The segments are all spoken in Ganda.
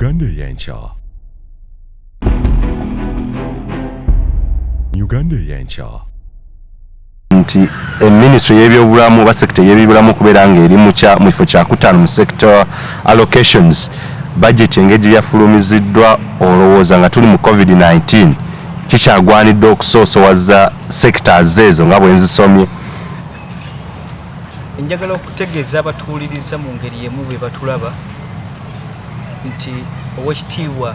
Uganda Eyenkya. Uganda Eyenkya. Nti eminisitule y'ebyobulamu oba sector y'ebyobulamu okubeera ng'eri mu kifo kyakutaano mu sector allocations, budget engeri gye yafulumiziddwa, olowooza nga tuli mu COVID-19 kikyagwanidde okusoosowaza sectors ezo nga bwe nzisomye? Njagala okutegeeza abatuwuliriza mu ngeri emu bwe batulaba nti Owekitiibwa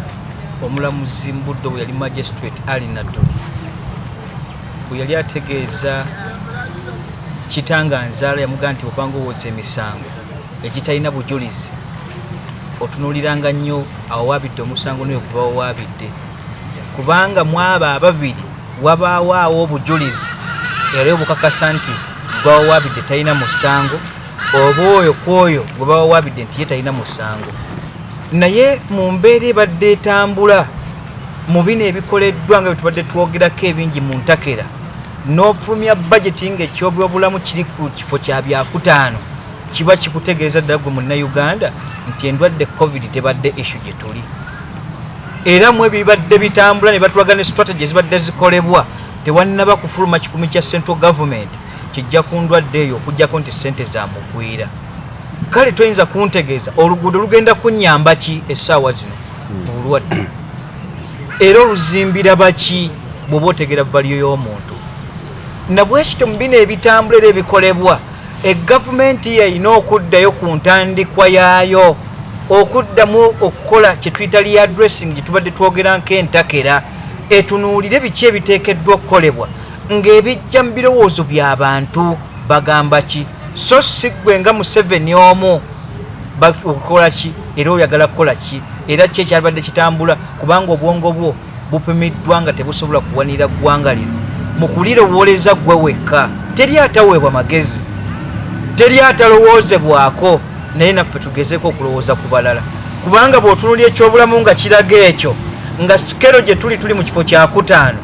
Omulamuzi Mbuddo bwe yali Magistrate Ali Nadduli, bwe yali ategeeza Kitanga Nzaala, yamugamba nti obanga owooza emisango egitalina bujulizi, otunuuliranga nnyo awawaabidde omusango n'oyo gwe bawawaabidde, kubanga mu abo ababiri wabaawo awo obujulizi era obukakasa nti gwawawaabidde talina musango, oba oyo ku oyo gwe bawawaabidde nti ye talina musango. Naye mu mbeera ebadde etambula mu bino ebikoleddwa nga bwe tubadde twogerako ebingi mu ntakera, n'ofulumya bajeti ng'ekyobulamu kiri ku kifo kya byakutaano, kiba kikutegeeza ddala gwe Munnayuganda nti endwadde COVID tebadde issue gye tuli. Era mu ebibadde bitambula ne batulaga ne strategy ezibadde zikolebwa, tewannaba kufuluma 1,000 kya central government kijja ku ndwadde eyo, okuggyako nti ssente zamugwira. Kale toyinza kuntegeeza oluguudo lugenda kunnyamba ki essaawa zino mu bulwadde, era oluzimbira baki bw'oba otegeera value y'omuntu? Nabwekityo mu bino ebitambula era ebikolebwa, egavumenti yalina okuddayo ku ntandikwa yaayo, okuddamu okukola kye tuyita readdressing gye tubadde twogera nk'entakera, etunuulire biki ebiteekeddwa okukolebwa ng'ebijja mu birowoozo by'abantu bagamba ki, so si ggwe nga Museveni omu okukola ki era oyagala kukola ki era ki ekyalibadde kitambula, kubanga obwongo bwo bupimiddwa nga tebusobola kuwanirira ggwanga lino mu kulirowooleza ggwe wekka. Teri ataweebwa magezi, teri atalowoozebwako, naye naffe tugezeeko okulowooza ku balala, kubanga bw'otunuulira ekyobulamu nga kiraga ekyo nga scale gye tuli, tuli mu kifo kyakutaano,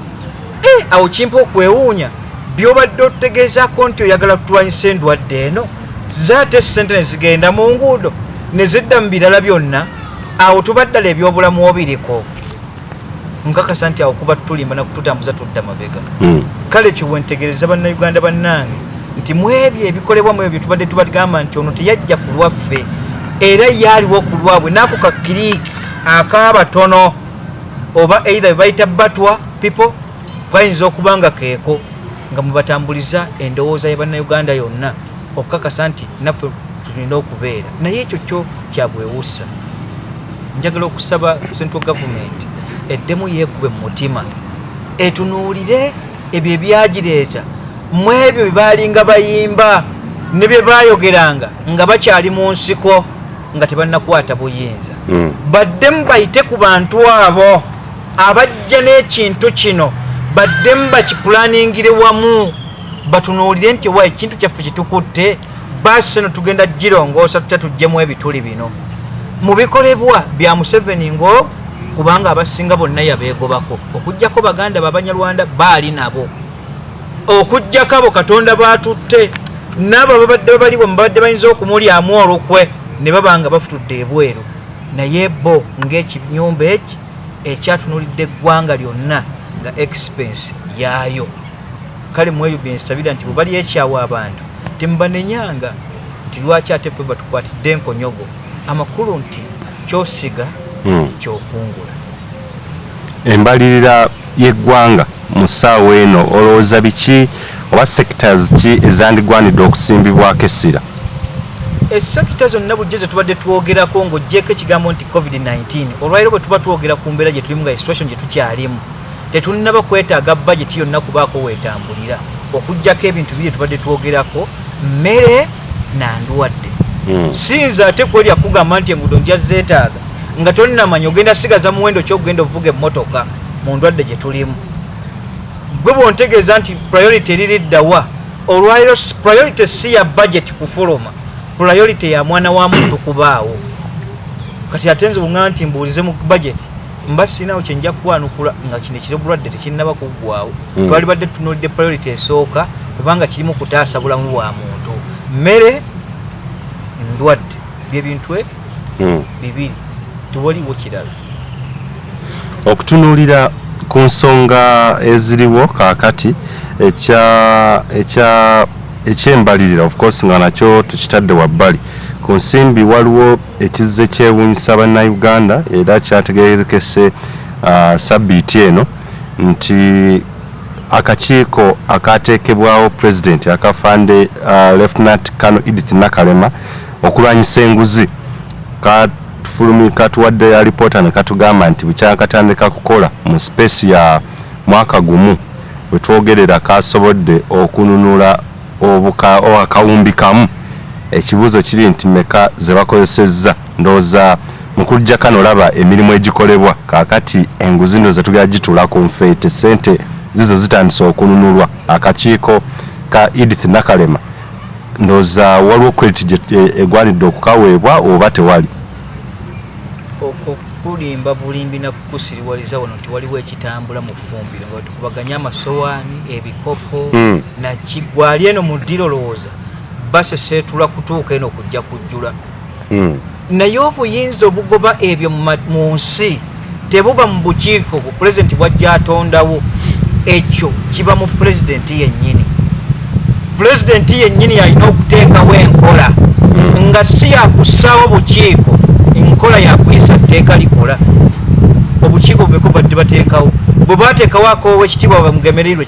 awo kimpa okwewuunya by'obadde otutegeezaako nti oyagala kutulwanyisa endwadde eno, zaate ssente ne zigenda mu nguudo ne zidda mu birala byonna. Awo tuba ddala ebyobulamu obiriko, nkakasa nti awo kuba tulimba nakututambuza tudda mabega. Kale ekyo bwentegereza Bannayuganda bannange nti mu ebyo ebikolebwa, mu ebyo tubadde tubagamba nti ono teyajja ku lwaffe era yaaliwo ku lwabwe, naako ka clique ak'abatono oba either bebayita batwa people kayinza okuba nga keeko nga mubatambuliza endowooza ya Bannayuganda yonna okukakasa nti naffe tulina okubeera naye. Ekyo kyo kyabwewusa. Njagala okusaba central government eddemu yeekube mu mutima, etunuulire ebyo ebyagireeta mu ebyo bye baalinga bayimba ne bye baayogeranga nga bakyali mu nsiko nga tebannakwata buyinza. Baddemu bayite ku bantu abo abajja n'ekintu kino, baddemu bakipulaningire wamu, batunuulire nti wa ekintu kyaffe kyetukutte, baasi eno tugenda girongoosa tutya, tuggyemu ebituli bino mu bikolebwa bya Museveni ngo, kubanga abasinga bonna yabeegobako okugjako baganda babanyarwanda baali nabo, okugjako abo Katonda baatutte n'abo babadde babaliwo babadde bayinza okumulyamu olukwe ne baba nga bafutudde ebweru. Naye bo ng'ekinyumba eki ekyatunulidde eggwanga lyonna nga expense yaayo. Kale mu ebyo byensabira nti bwe bali ekyawa abantu temubanenyanga nti lwaki ate ffe batukwatidde enkonyogo. Amakulu nti kyosiga kyokungula. Embalirira y'eggwanga mu ssaawa eno, olowooza biki oba sectors ki ezandigwanidde okusimbibwako essira? Esekita zonna bulijjo ze tubadde twogerako, ng'oggyeko ekigambo nti COVID-19. Olwaliro bwe tuba twogera ku mbeera gye tulimu nga situation gye tukyalimu, tetunnaba kwetaaga bajeti yonna kubaako weetambulira, okuggyako ebintu biri tubadde twogerako, mmere na ndwadde. Siyinza ate kwerya kugamba nti enguudo nja zeetaaga nga tonnamanya ogenda sigaza muwendo kyokugenda ovuga emmotoka mu ndwadde gye tulimu. Gwe bwontegeeza nti priority eririddawa olwaliro, priority si ya budget kufuluma, priority ya mwana wa muntu kubaawo. Kati ate nze bweŋŋamba nti mbuulize mu budget, mba sirinawo kyenja kwanukula nga kino ekirobulwadde tekinnaba kuggwawo. Twalibadde tutunuulidde priority esooka, kubanga kirimu kutaasa bulamu bwa muntu. Mmere, ndwadde, byebintu bibiri. Tewaliwo kirala. Okutunuulira ku nsonga eziriwo kaakati, ekya ekya ekyembalirira, of course nga nakyo tukitadde wabbali, ku nsimbi waliwo ekizze kyewuunyisa Bannayuganda, era kyategerekese sabbiiti eno nti akakiiko akateekebwawo Pulezidenti akafande Lieutenant Colonel Edith Nakalema okulwanyisa enguzi katufulumi katuwadde alipoota ne katugamba nti bukyanga katandika kukola, mu space ya mwaka gumu bwe twogerera, kasobodde okununula akawumbi kamu. Ekibuuzo kiri nti meka ze bakozesezza? Ndowooza mukulu Jakana olaba emirimu egikolebwa kaakati, enguzi ndowooza tugenda gituula ku nfeete. Sente zizo zitandise okununulwa akakiiko ka Edith Nakalema. Ndowooza waliwo credit egwanidde okukaweebwa oba tewali? Okwo kulimba bulimbi nakukusiriwaliza wano nti waliwo ekitambula mu ffumbiro nga tukubaganya amasowaani, ebikopo. Nakigwali eno mu ddiro, lowooza baseseetula kutuuka eno kujja kujjula. Naye obuyinza obugoba ebyo mu nsi tebuba mu bukiiko bu pulezidenti bwajja atondawo. Ekyo kiba mu pulezidenti yennyini. Pulezidenti yennyini alina okuteekawo enkola nga si yakussaawo bukiiko, enkola yakuyisa tteeka likola. Obukiiko bumeka badde bateekawo? Bwe bateekawo ak'Owekitiibwa Bamugemereirwe,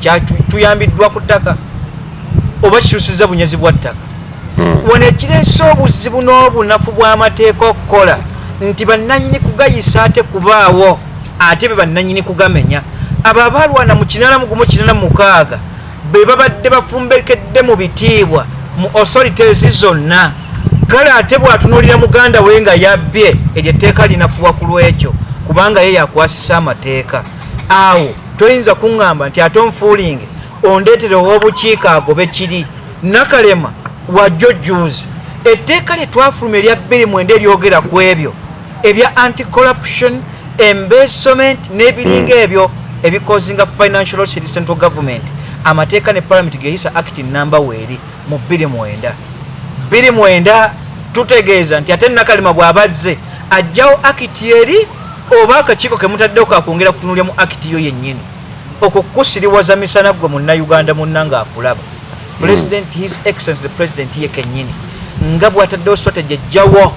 tuyambiddwa ku ttaka oba kikyusiza bunyazi bwa ttaka? Wano ekireese obuzibu n'obunafu bw'amateeka okukola nti bannanyini kugayisa ate kubaawo ate be bannanyini kugamenya. Abo abalwana mu 81, 86 be babadde bafumbekedde mu bitiibwa mu authorities zonna. Kale ate bw'atunuulira muganda we nga yabbye, eryo etteeka linafuwa ku lwekyo, kubanga ye yakwasisa amateeka. Awo toyinza kuŋŋamba nti ate onfuulinge ondeetere ow'obukiiko agobe kiri. Nakalema wajjo juzi etteeka lye twafuluma erya 29 eryogera ku ebyo ebya anti corruption, embezzlement n'ebiringa ebyo ebicausinga financial loss eri central government. Amateeka ne Parliament geyisa Act namba weeri mu 29. 29 tutegeeza nti ate Nakalema bw'abazze ajjawo Act eri oba akakiiko kemutaddewo kakwongera kutunulya mu Act yo yennyini. Okwo kukusiriwaza misana gwe Munnayuganda munna ng'akulaba. President, His Excellence the President, ye kennyini nga bw'ataddewo strategy ejjawo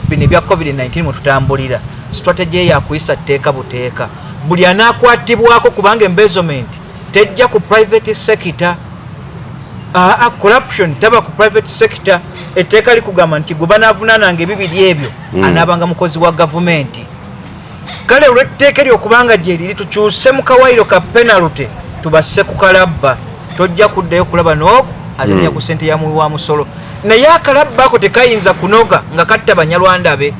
bino ebya COVID-19 mwe tutambulira, strategy ye yakuyisa tteeka buteeka buli anaakwatibwako, kubanga embezzlement tejja ku private sector. Aa, corruption taba ku private sector. Etteeka likugamba nti gwe banaavunaananga ebibiri ebyo anaabanga mukozi wa gavumenti. Kale olw'etteeka eryo okubanga gyeriri, tukyuse mu kawairo ka penalty tubasse ku kalabba. Tojja kuddayo kulaba noogu azanya ku sente ya muwi wa musolo. Naye akalabba ako tekayinza kunoga nga katta Banyarwanda be.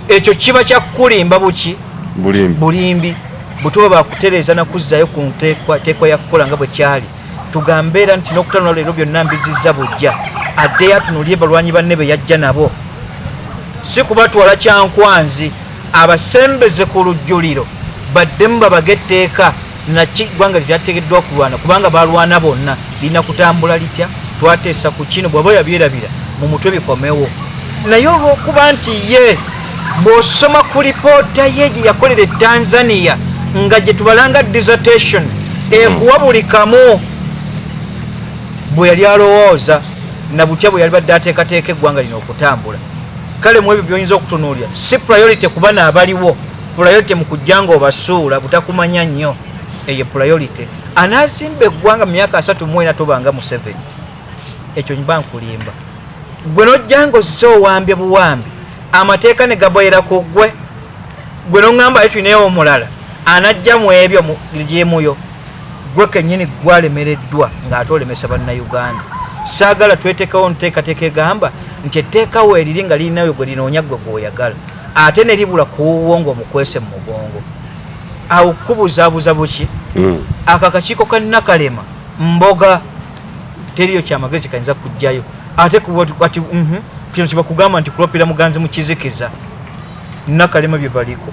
Ekyo kiba kya kulimba buki? Bulimbi. Bulimbi. Bwe tuba bakutereeza nakuzzayo ku nteekwa ya kukola nga bwe kyali, tugambe era nti n'okutanula leero byonna mbizizza bujja. Addeyo atunulye balwanyi banne be yajja nabo, si kubatwala Kyankwanzi, abasembeze ku lujjuliro baddemu babaga etteeka naki ggwanga lyateekeddwa kulwana, kubanga balwana bonna lirina kutambula litya. Twateesa ku kino, bw'aba yabyerabira mu mutwe bikomewo. Naye olw'okuba nti ye bw'osoma ku lipoota ye gye yakolera e Tanzania nga gye tubalanga dissertation ekuwa buli kamu bwe yali alowooza na butya bwe yali badde ateekateeka eggwanga lino okutambula. Kale mu ebyo by'oyinza okutunuulira si priority kuba naabaliwo, priority mu kujja nga obasuula butakumanya nnyo. Eyo priority anaasimba eggwanga mu myaka 34, tobanga Museveni. Ekyo mba nkulimba gwe nojja nga ozze owambye buwambi, amateeka ne gaboyera ku ggwe. Gwe noŋŋamba aye tulinayo omulala anajja mu ebyo gyemuyo gwe kennyini gwalemereddwa ng'ate olemesa Bannayuganda. Saagala tweteekawo nteekateeka egamba nti etteeka weeriri nga lirinayo gwe linoonya gwe gweoyagala, ate ne libula kuwuwo ng'omukwese mu mugongo. Awo kubuzaabuza buki? Ako akakiiko ka Nakalema mboga, teriyo kyamagezi kayinza kujjayo. Ate kati kino kyebakugamba nti kulopera muganzi mu kizikiza. Nakalema bye baliko,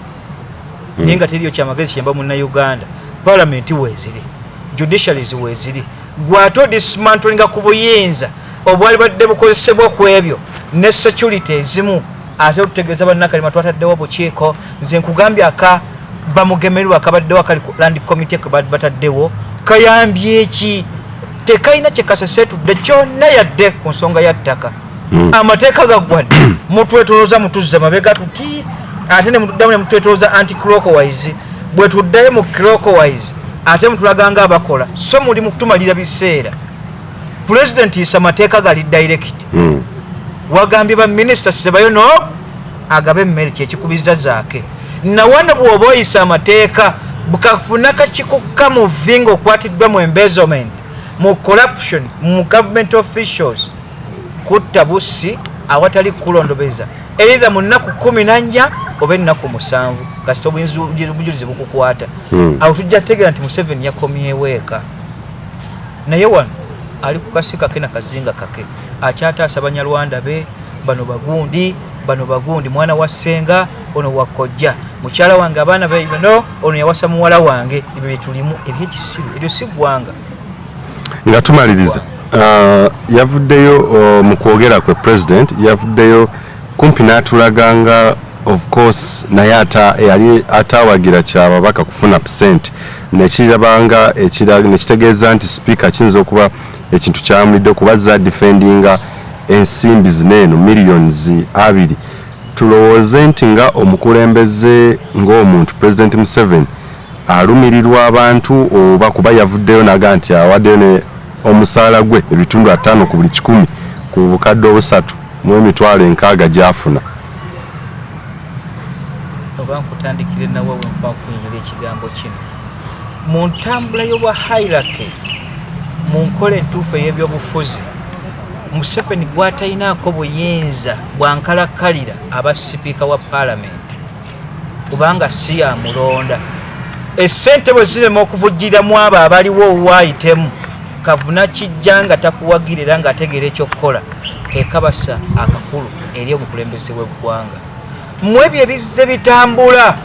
naye nga teriyo kyamagezi kyemba Munnayuganda. Palamenti weeziri, judiciaries weeziri, gwate odismantlinga ku buyinza obwali badde bukozesebwa ku ebyo ne security ezimu. Ate otutegeeza bannakalema twataddewo obukiiko. Nze nkugambye aka bamugemerwa akabaddewo akali ku land committee ke bataddewo kayambye ki? Tekalina kye kaseseetudde kyonna yadde ku nsonga ya ttaka. Amateeka gaggwadde, mutwetolooza, mutuzza mabega tuti, ate ne mutuddamu ne mutwetolooza anti clockwise. Bwe tuddayo mu clockwise ate mutulaga nga abakola, so muli mu kutumalira biseera. Pulezidenti yisa amateeka gali direct. Wagambye ba minisita sebayo no agabe emmere, kyekikubiza zaake. Nawano bw'oba oyisa amateeka bukafuna kakikukka mu vi nga okwatiddwa mu embezzlement, mu corruption, mu government officials, kutta bussi awatali kulondobeza, either mu nnaku 14 oba ennaku 7, kasita obujulizi bukukwata. Awo tujja kutegeera nti Museveni yakomyewo eka. Naye wano ali ku kasi kake na kazinga kake, akyataasa Banyarwanda be bano bagundi, bano bagundi, mwana wa ssenga ono, wa kojja, mukyala wange, abaana be bano, ono yawasa muwala wange. Ebyo byetulimu ebyekisiru, eryo si ggwanga. Nga tumaliriza, yavuddeyo mu kwogera kwe, president yavuddeyo kumpi n'atulaga nga of course naye ata yali ataawagira kyababaka kufuna sente, nekirabanga nekitegeeza nti speaker kiyinza okuba ekintu kyamulidde kuba za defendinga ensimbi zino eno millions 20. Tulowooze nti nga omukulembeze, ng'omuntu, President Museveni alumirirwa abantu, oba kuba yavuddeyo naga nti awaddeyo ne omusaala gwe 50% ku buli 100 ku 360,000 gy'afuna. Oba nkutandikire nawe wenkuba nkunyumira ekigambo kino mu ntambula y'obwa hierarchy, mu nkola entuufu ey'ebyobufuzi, Museveni gw'atalinaako buyinza bwankalakkalira aba sipiika wa paalamenti, kubanga si yamulonda. Essente bwe zirema okuvujjiriramu abo abaliwo owaayitemu kavuna kijja nga takuwagira era ng'ategeera ekyokukola, kekabasa akakulu eri omukulembeze w'eggwanga. Mu ebyo ebizze bitambula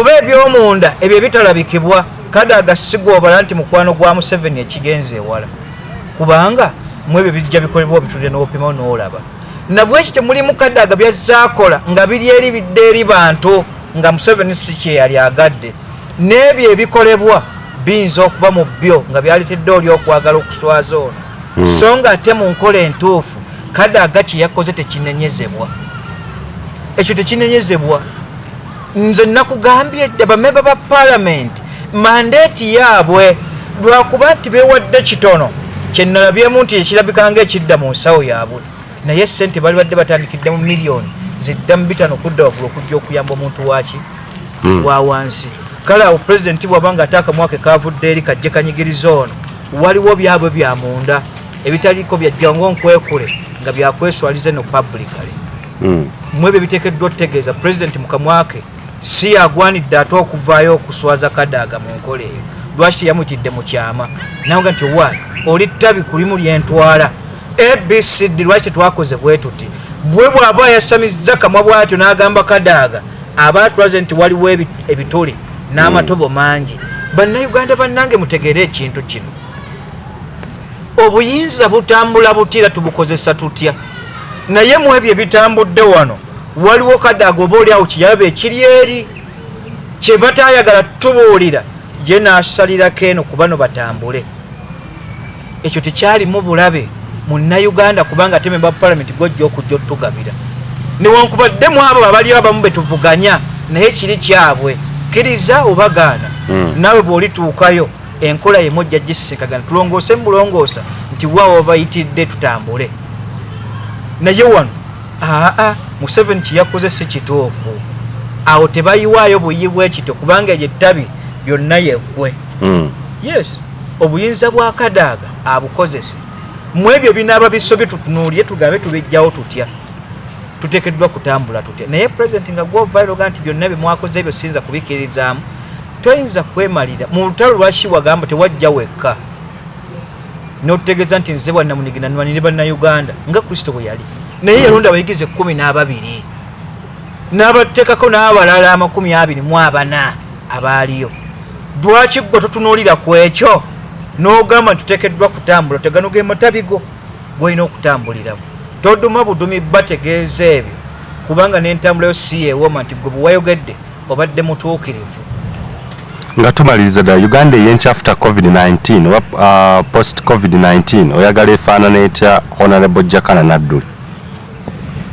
oba ebyomunda ebyo ebitalabikibwa, Kadaga sigobala nti mukwano gwa Museveni ekigenza ewala, kubanga mu ebyo bijja bikolebwa obitulire n'opima n'olaba. Nabweki temulimu Kadaga byazaakola nga biri eri bidde eri bantu nga Museveni si kyeyali agadde, n'ebyo ebikolebwa biyinza okuba mu byo nga byaleetedde oli okwagala okuswaza ono. So nga ate mu nkola entuufu Kadaga kye yakoze tekinenyezebwa, ekyo tekinenyezebwa. Nze nakugambye dda, bamemba ba paalamenti mandate yaabwe lwakuba nti beewadde kitono kyenalabyemu nti ekirabika nga ekidda mu nsawo yaabwe, naye sente bali badde batandikidde mu miliyoni zidda mu 5 kudda waggulu okujja okuyamba omuntu waki wa wansi. Kale awo pulezidenti bw'aba nga ate akamwake kavudde eri kajje kanyigiriza ono, waliwo byabwe bya munda ebitaliiko byajja ngaonkwekule nga byakweswaliza eno publicly. Mu ebyo biteekeddwa otutegeeza pulezidenti mu kamwake si yagwanidde ate okuvaayo okuswaza Kadaaga mu nkola eyo. Lwaki teyamuyitidde mu kyama naga nti owaayi oli ttabi kulimu lyentwala ABCD, lwaki tetwakoze bwe tuti? Bwe bw'aba yasamizza kamwa bw'atyo n'agamba Kadaaga, aba atulaze nti waliwo ebituli n'amatobo mangi. Bannayuganda bannange, mutegeere ekintu kino: obuyinza butambula butira, tubukozesa tutya? Naye mu ebyo ebitambudde wano waliwo Kadaaga oba oli awo kiyaba ekiri eri kye batayagala tubuulira, ye n'asalirako eno ku bano batambule. Ekyo tekyalimu bulabe munnayuganda, kubanga ate memba palamenti gwojja okujja otugabira, newankubadde mu abo abaliyo abamu betuvuganya, naye kiri kyabwe, kkiriza oba gaana. Naawe bw'olituukayo enkola yemu ojja gisisinkagana, tulongoose mu bulongoosa nti waawo babayitidde tutambule. Naye wano aa Museveni kyeyakoze si kituufu, awo tebayiwaayo buyi bwekityo, kubanga eryo ettabi byonna yeggwe. Yes, obuyinza bwa Kadaaga abukozese mu ebyo binaaba bisobye, tutunuulire tugambe tubijjawo tutya, tuteekeddwa kutambula tutya. Naye pulezidenti nga gwovayo nti byonna byemwakoze ebyo siyinza kubikkirizaamu, toyinza kwemalira mu lutalo. Lwaki wagamba tewajja wekka notutegeeza nti nze bwannamunigina nwanire bannayuganda nga Kristo bwe yali, naye yalonda abayigize 12 n'abateekako n'abalala 24 abaaliyo. Lwaki gwe totunuulira ku ekyo n'ogamba nti tuteekeddwa kutambula tegano ge matabi go gwolina okutambuliramu? Toduma budumi, bategeeza ebyo. Kubanga n'entambula yo si yeewoma nti gwe bwewayogedde obadde mutuukirivu. Nga tumaliriza ddala, Uganda ey'enkya after COVID-19 oba post COVID-19 oyagala efaanana etya, Honorable Jakana Nadduli?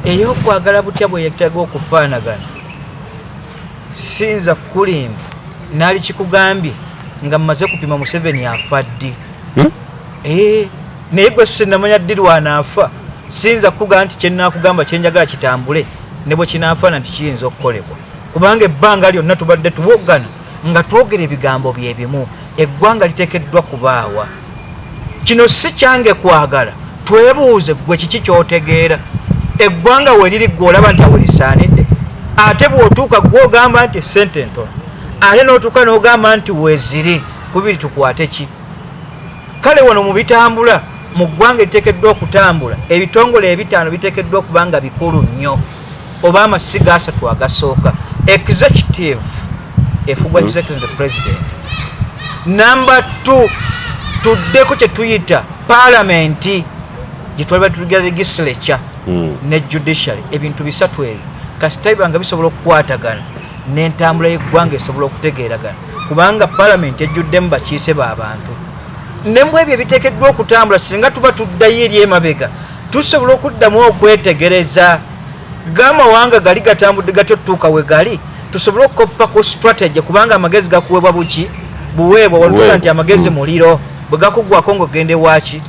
Ey'okwagala butya bwe yetaaga okufaanagana, siyinza kukulimba, naali kikugambye nga mmaze kupima Museveni afa ddi. Naye gwe sinamanya ddi lwanaafa, siyinza kukugamba nti kyenakugamba kyenjagala kitambule ne bwe kinaafaana nti kiyinza okukolebwa, kubanga ebbanga lyonna tubadde tuwoggana nga twogera ebigambo bye bimu. Eggwanga liteekeddwa kubaawa. Kino si kyange kwagala, twebuuze gwe kiki ky'otegeera. Eggwanga we liri gwe olaba nti awo lisaanidde, ate bw'otuuka gwe ogamba nti essente ntono, ate n'otuuka n'ogamba nti weeziri kubiri, tukwate ki? Kale wano mu bitambula mu ggwanga eriteekeddwa okutambula, ebitongole ebitaano biteekeddwa okuba nga bikulu nnyo, oba amasiga asatu agasooka. Executive efugwa His Excellency the President. Number 2, tuddeko kye tuyita paalamenti gye twali batugira legislature ne judiciary. Ebintu bisatu ebyo kasita biba nga bisobola okukwatagana, n'entambula y'eggwanga esobola okutegeeragana, kubanga paalamenti ejjuddemu bakiise b'abantu. Ne mu ebyo ebiteekeddwa okutambula, singa tuba tuddayo eri emabega, tusobola okuddamu okwetegereza g'amawanga gali gatambudde gatyo tutuuka we gali, tusobole okukoppa ku strategy, kubanga amagezi gakuweebwa buki buweebwa watuga nti amagezi muliro bwe gakuggwako ng'ogenda ewaki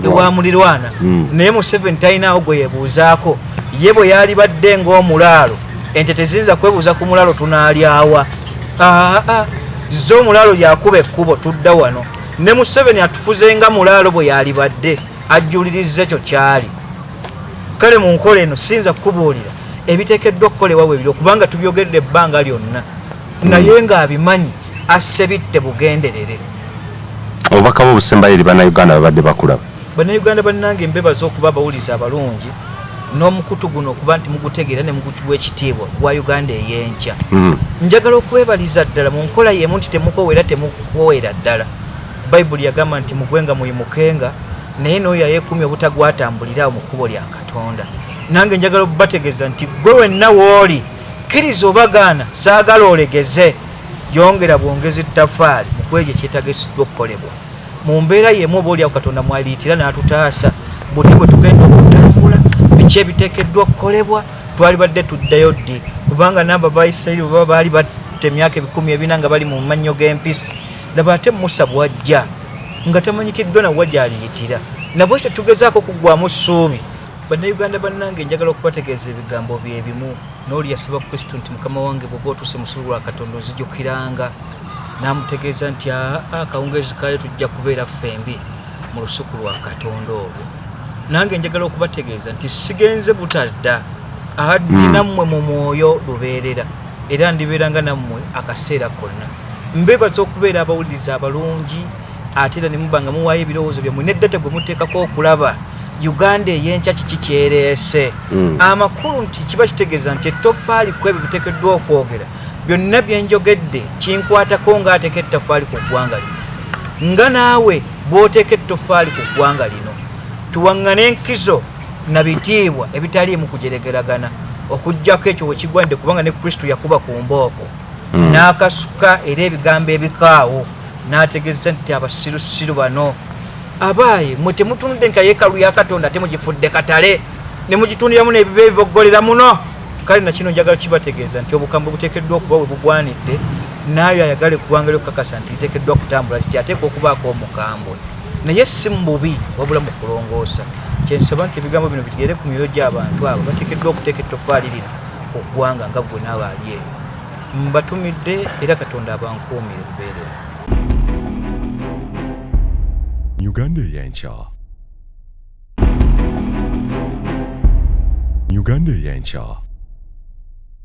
ewa mulirwana. Naye Museveni talinaawo gwe yebuuzaako. Ye bwe yalibadde ng'omulaalo, ente teziyinza kwebuuza ku mulaalo tunaalyawa. Aa, zo omulaalo yakuba ekkubo tudda wano. Ne Museveni atufuze nga mulaalo bwe yalibadde ajjuliriza ekyo kyali. Kale mu nkola eno siyinza kukubuulira ebiteekeddwa okukolebwa bwe biri, okubanga tubyogeredde ebbanga lyonna, naye ng'abimanyi asse bitte bugenderere. Obubaka bwo obusembayo eri Bannayuganda babadde bakulaba? Bannayuganda bannange, mbebaza okuba abawulizi abalungi n'omukutu guno, okuba nti mugutegeera ne mugutuwa ekitiibwa gwa Uganda ey'enkya. Njagala okwebaliza ddala mu nkola y'emu nti temukowera, temukowera ddala. Bayibuli yagamba nti mugwenga muyimukenga, naye n'oyo ayeekuumye obutagwatambulira awo mu kkubo lya Katonda. Nange njagala okubategeeza nti gwe wenna w'oli, kkiriza oba gaana, saagala olegeze, yongera bwongezi ttafaali mu kwegyo ekyetagisiddwa okukolebwa mu mbeera y'emu, oba oliawo Katonda mwaliitira n'atutaasa. Butya bwe tugenda okutambula, biki ebiteekeddwa okukolebwa, twalibadde tuddayo ddi? Kubanga namba Baisirayiri bwe baba baali batta emyaka 400 nga bali mu mannyo g'empisi, laba ate Musa bw'ajja nga tamanyikiddwa nawa gy'aliyitira. Nabwekyo tugezaako okuggwamu ssuubi. Bannayuganda bannange, njagala okubategeeza ebigambo bye bimu n'oli yasaba Kristo nti Mukama wange, bw'oba otuuse mu lusuku lwa Katonda onzijukiranga. N'amutegeeza nti aa, akawungeezi kaali tujja kubeera ffembi mu lusuku lwa Katonda olwo. Nange njagala okubategeeza nti sigenze butadda, ahaddi nammwe mu mwoyo lubeerera, era ndibeeranga nammwe akaseera konna. Mbebaza okubeera abawuliriza abalungi, ate era ne muba nga muwaayo ebirowoozo byammwe n'eddata gwe muteekako okulaba Uganda ey'enkya kiki kyereese. Amakulu nti kiba kitegeeza nti ettoffaali ku ebyo biteekeddwa okwogera byonna byenjogedde kinkwatako ng'ateeka ettoffaali ku ggwanga lino, nga naawe bw'oteeka ettoffaali ku ggwanga lino. Tuwaŋŋane enkizo na bitiibwa ebitaliimu kujeregeragana, okuggyako ekyo we kigwanidde, kubanga ne Kristo yakuba ku mbooko n'akasuka era ebigambo ebikaawo n'ategeeza nti abasirusiru bano abaaye mwe temutunudde nka yeekalu ya Katonda, ate mugifudde katale ne mugitundiramu n'ebiba ebiboggolera muno. Kale nakino njagala kibategeeza nti obukambwe buteekeddwa okuba we bugwanidde, naayo ayagala eggwanga lyokukakasa nti liteekeddwa kutambula liti ateekwa okubaako omukambwe, naye si mu bubi wabula mu kulongoosa. Kyensaba nti ebigambo bino bigere ku myoyo gy'abantu abo bateekeddwa okuteeka ettofaali lino ku ggwanga nga ggwe naawe ali eyo. Mbatumidde era Katonda abankuumire lubeerera. Uganda Ey'enkya. Uganda Ey'enkya.